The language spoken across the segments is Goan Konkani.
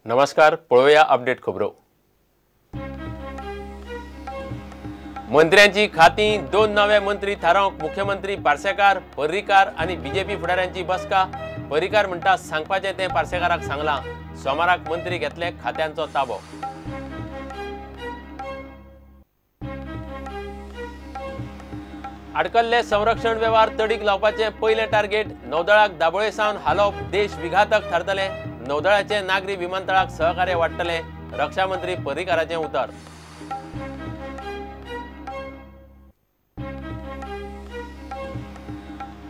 नमस्कार, पळोवया अपडेट खबरो. मंत्र्यांची खाती दोन नवे मंत्री थारावंक मुख्यमंत्री पार्सेकार, पर्रीकार आनी बीजेपी फुडाऱ्यांची बसका. पर्रीकार म्हणटा सांगपाचें तें पार्सेकाराक सांगलां. सोमाराक मंत्री घेतले खात्यांचो ताबो. आडकल्ले संरक्षण वेव्हार तडीक लावपाचें पयलें टार्गेट. नौदळाक दाबोळे सावन हालोवप देश विघातक थारतलें. नौदळाचें नागरी विमानतळाक सहकार्य वाडटलें. रक्षा मंत्री पर्रीकाराचें उतर.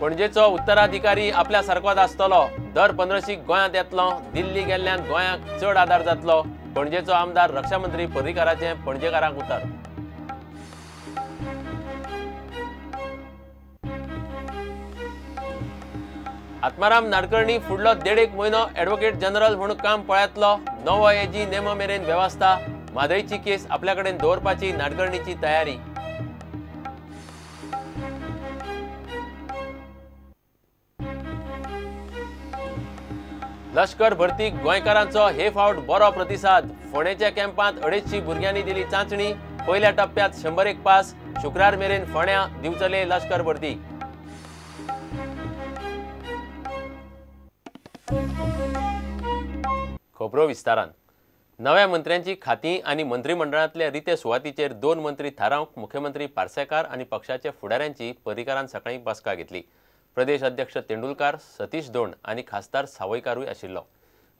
पणजेचो उत्तराधिकारी आपल्या सारकोच आसतलो. दर पंद्रशीक गोंयांत येतलो. दिल्ली गेल्ल्यान गोंयांक चड आदार जातलो. पणजेचो आमदार रक्षा मंत्री पर्रीकाराचें पणजेकारांक उतर. आत्माराम नाडकर्णी फुडलो 1.5 म्हयनो ॲडव्होकेट जनरल म्हूण काम पळयतलो. नवो एजी नेमा मेरेन वेवस्था. म्हादयची केस आपल्या कडेन दवरपाची नाडकर्णीची तयारी. लश्कर भरतीक गोंयकारांचो हे फावट बरो प्रतिसाद. फोंडेच्या कॅम्पांत 250 भुरग्यांनी दिली चांचणी. पयल्या टप्प्यात 101 पास. शुक्रार मेरेन फोंड्या दिवचले लश्कर भरती. खबरो विस्तारान. नव्या मंत्र्यांची खाती आनी मंत्रिमंडळांतल्या रिते सुवातीचेर दोन मंत्री थारावंक मुख्यमंत्री पार्सेकार आनी पक्षाच्या फुडाऱ्यांची पर्रीकारान सकाळीं बसका घेतली. प्रदेश अध्यक्ष तेंडुलकार, सतीश दोंड आनी खासदार सावयकारूय आशिल्लो.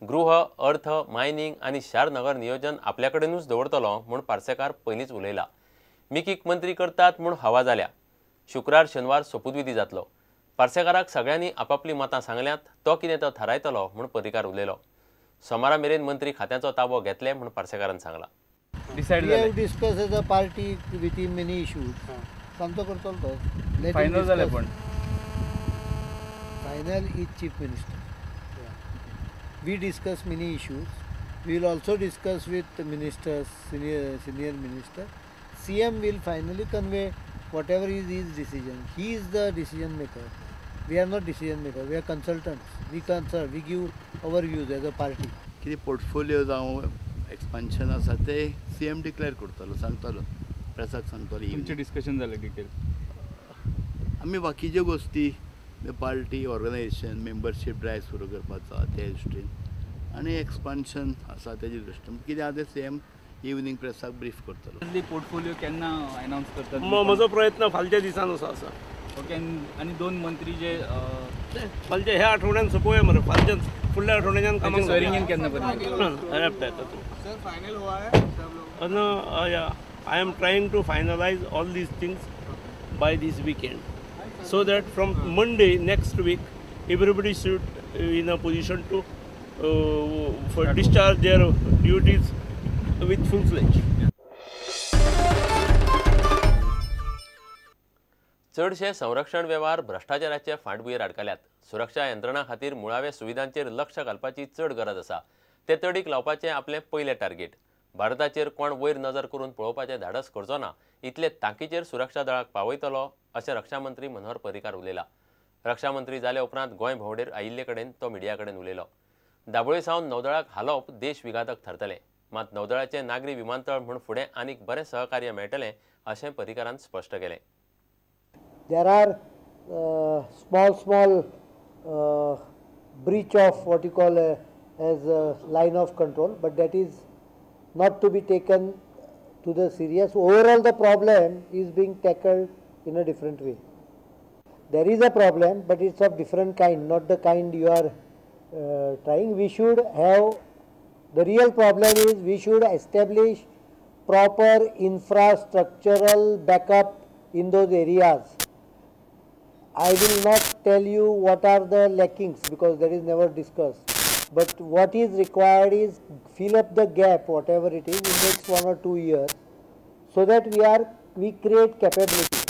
गृह, अर्थ, मायनिंग आनी शार नगर नियोजन आपल्या कडेनूच दवरतलो म्हूण पार्सेकार पयलींच उलयला. मिकीक मंत्री करतात म्हूण हवा जाल्या. शुक्रार शेनवार सोपूतविधी जातलो. पार्सेकाराक सगळ्यांनी आपापली मतां सांगल्यात. तो कितें तो थारायतलो म्हूण पर्रीकार उलयलो. सोमारा मेरेन मंत्री खात्याचो ताबो घेतले म्हूण पार्सेकारान सांगला. We have discussed as a party with him many issues. सांगतो करतलो तो. फायनल जालें पण. Final is chief minister. We discuss many issues. We will also discuss with the ministers, senior minister. CM will finally convey whatever is his decision. He is the decision maker. We are not decision maker. We are consultants. We consult. We give our views as a party. कितें पोर्टफोलियो जावं एक्सपान्शन आसा ते सीएम डिक्लेअर करतलो, सांगतलो, प्रेसाक सांगतलो. तुमचें डिस्कशन जालें डिटेल? आमी बाकीच्यो गोश्टी पार्टी ऑर्गनायझेशन मेंबरशीप ड्रायव्ह सुरू करपाचो त्या दृश्टीन आनी एक्सपान्शन आसा तेजे दृश्टीन कितें आसा तें सीएम इवनींग प्रेसाक ब्रीफ करतलो. पोर्टफोलियो केन्ना अनाउन्स करतात? म्हजो प्रयत्न फालच्या दिसान असो आसा. ओके. आनी दोन मंत्री जे फालच्या ह्या आठवड्यान सोंपोवया मरे. फालच्या फुडल्या आठवड्याच्यान कामाक स्वेरिंग इन केन्ना पर्यंत येता? I am trying to finalise all these things by this weekend, so that from Monday next week everybody should in a position to for discharge their duties with full fledge. चडशे संरक्षण वेव्हार भ्रश्टाचाराचे फाटभुंयेर आडकल्यात. सुरक्षा यंत्रणा खातीर मुळाव्या सुविधांचेर लक्ष घालपाची चड गरज आसा. ते तडीक लावपाचें आपलें पयलें टार्गेट. भारताचेर कोण वयर नजर करून पळोवपाचें धाडस करचो ना इतले तांकीचेर सुरक्षा दळाक पावयतलो अशें रक्षा मंत्री मनोहर पर्रीकार उलयला. रक्षा मंत्री जाले उपरांत गोंय भोंवडेर आयिल्ले कडेन तो मिडिया कडेन उलयलो. दाबोळे सावन नौदळाक हालोवप देश विघातक थारतलें. मात नौदळाचें नागरी विमानतळ म्हूण फुडें आनीक बरें सहकार्य मेळटलें अशें पर्रीकारान स्पश्ट केलें. There are small breach of what you call as a line of control, but that is not to be taken to the serious. Overall, the problem is being tackled in a different way. There is a problem, but it's of different kind, not the kind you are trying. We should have, the real problem is we should establish proper infrastructural backup in those areas. I will not tell you what are the lackings because that is never discussed. But what is required is fill up the gap, whatever it is, in next 1 or 2 years, so that we create capability.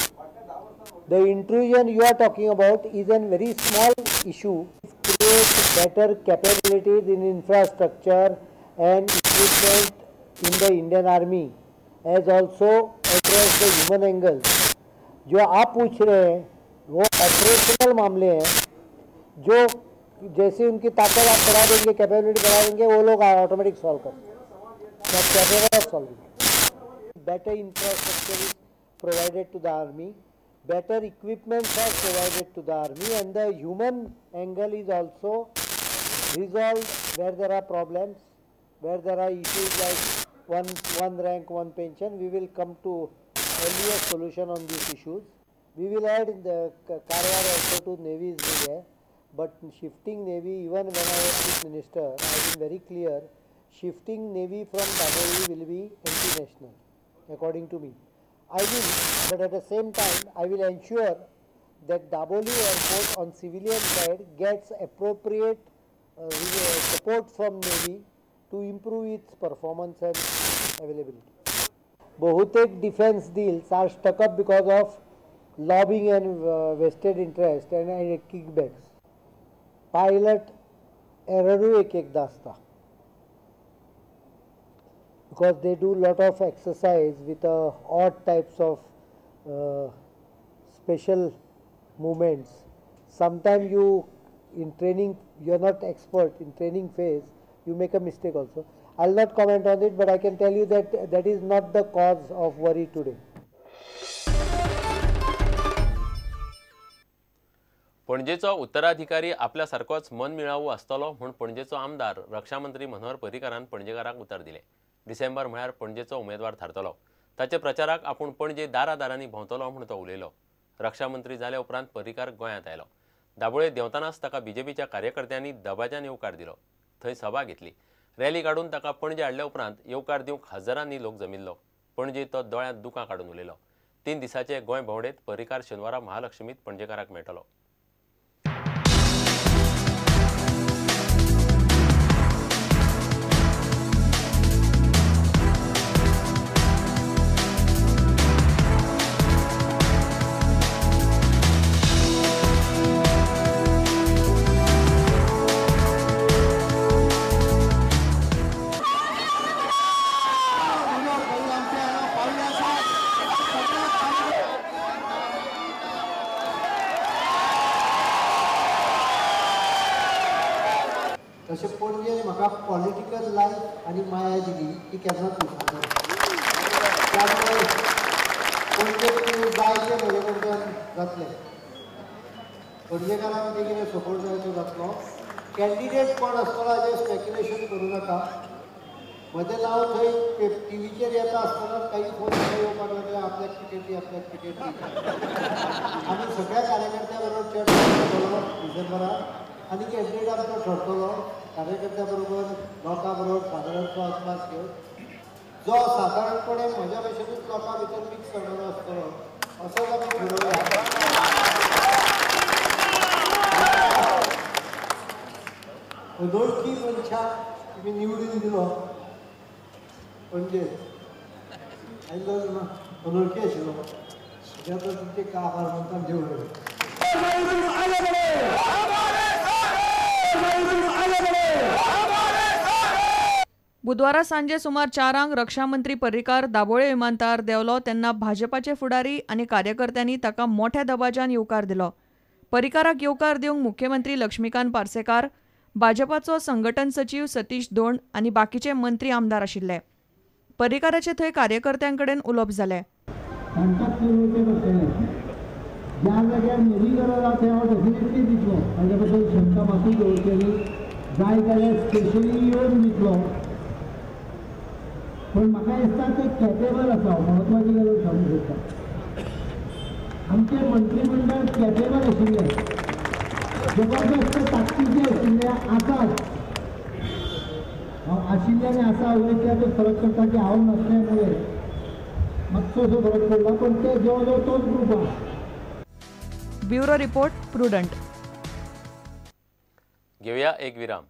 The intrusion you are talking about is a very small issue. Create better capabilities in infrastructure and equipment in the Indian Army, as also address the human angle. जो आप पूछ रहे हैं वो ऑपरेशनल मामले हैं, जो जैसे उनकी ताकत आप बढ़ा देंगे, कैपेबिलिटी बढ़ा देंगे, वो लोग ऑटोमेटिक सॉल्व करते हैं। Capable of solving. Better infrastructure is provided to the army, better equipments are provided to the army, and the human angle is also resolved where there are problems, where there are issues like one rank, one pension. We will come to earlier solution on these issues. We will add in the Karwar also to Navy is there, but shifting Navy, even when I was Chief Minister, I have been very clear, shifting Navy from Dabolim will be anti-national, according to me. I will, but at the same time, I will ensure that Dabolim Airport on civilian side gets appropriate support from Navy to improve its performance and availability. Bahutek defense deals are stuck up because of lobbying and vested interest and kickbacks. Pilot error एक एकदा आसता because they do lot of exercise with odd types of special movements. Sometimes you in training, you are not expert in training phase, you make a mistake also. I will not comment on it, but I can tell you that that is not the cause of worry today. पणजेचो उत्तराधिकारी आपल्या सारकोच मनमिळावू आसतलो म्हूण पणजेचो आमदार रक्षामंत्री मनोहर पर्रीकारान पणजेकारांक उतर दिलें. डिसेंबर म्हळ्यार पणजेचो उमेदवार थारतलो. ताचे प्रचाराक आपूण पणजे दारादारांनी भोंवतलो म्हूण तो उलयलो. रक्षामंत्री जाल्या उपरांत पर्रीकार गोंयांत आयलो. दाबोळे देंवतनाच ताका बीजेपीच्या कार्यकर्त्यांनी दबाज्यान येवकार दिलो. थंय सभा घेतली. रॅली काडून ताका पणजे हाडल्या उपरांत येवकार दिवंक हजारांनी लोक जमिल्लो. पणजे तो दोळ्यांत दुकां काडून उलयलो. 3 दिसाचे गोंय भोंवडेंत पर्रीकार शेनवारा महालक्ष्मीत पणजेकाराक मेळटलो. तशें पणजे म्हाका पॉलिटिकल लायफ आनी माया दिली ती केन्नाच विसरना. त्यामुळे पणजे जायते म्हजे कडच्यान जातलें, पणजेकारांक मदीं कितें सपोर्ट जाय तो जातलो. कॅन्डिडेट कोण आसतलो हाजें स्पेक्युलेशन करूं नाका. म्हजें नांव थंय टिवीचेर येता आसतना काही फोन येवपाक लागले, आपल्याक टिकेट दी, आपल्याक टिकेट दी. आमी सगळ्या कार्यकर्त्या बरोबर चर्चा करतलो डिसेंबराक आनी कॅन्डिडेट आमचो ठरतलो. कार्यकर्त्या बरोबर, लोकां बरोबर सादारणचो अदमास घेवन जो सादारणपणे म्हज्या भशेनूच लोकां भितर मिक्स जाणारो आसतलो असोच आमी ठरवला. अनोळखी मनशाक तुमी निवडून दिलो पणजे आयलो अनोळखी आशिल्लो म्हज्या तुमचे काबार म्हणटा देव. बुधवारा सांजे सुमार 4 रक्षामंत्री पर्रीकार दाबोळे विमानतळार देंवलो तेन्ना भाजपाचे फुडारी आनी कार्यकर्त्यांनी ताका मोठ्या दबाज्यान येवकार दिलो. पर्रीकाराक येवकार दिवंक मुख्यमंत्री लक्ष्मीकांत पार्सेकार, भाजपाचो संघटन सचीव सतीश दोण आनी बाकीचे मंत्री आमदार आशिल्ले. पर्रीकाराचे थंय कार्यकर्त्यांकडेन उलोवप जालें. ज्या जाग्यार म्हजी गरज आसा थंय हांव डेफिनेटली दितलो, ताजे बद्दल शंका मातूय दवरची न्ही. जाय जाल्यार स्पेशली येवन दितलो, पूण म्हाका दिसता ते कॅपेबल आसा. म्हत्वाची गजाल सांगूंक सोदता, आमचें मंत्रीमंडळ कॅपेबल आशिल्लें, जबरदस्त ताकदीचें आशिल्लें, आसाच हांव आशिल्लें आनी आसा उलयत फरक पडटा की हांव नासल्या मुळे मातसो असो फरक पडला, पण ते जवळ जवळ तोच ग्रूप आसा. Bureau report, Prudent. घेऊया एक विराम.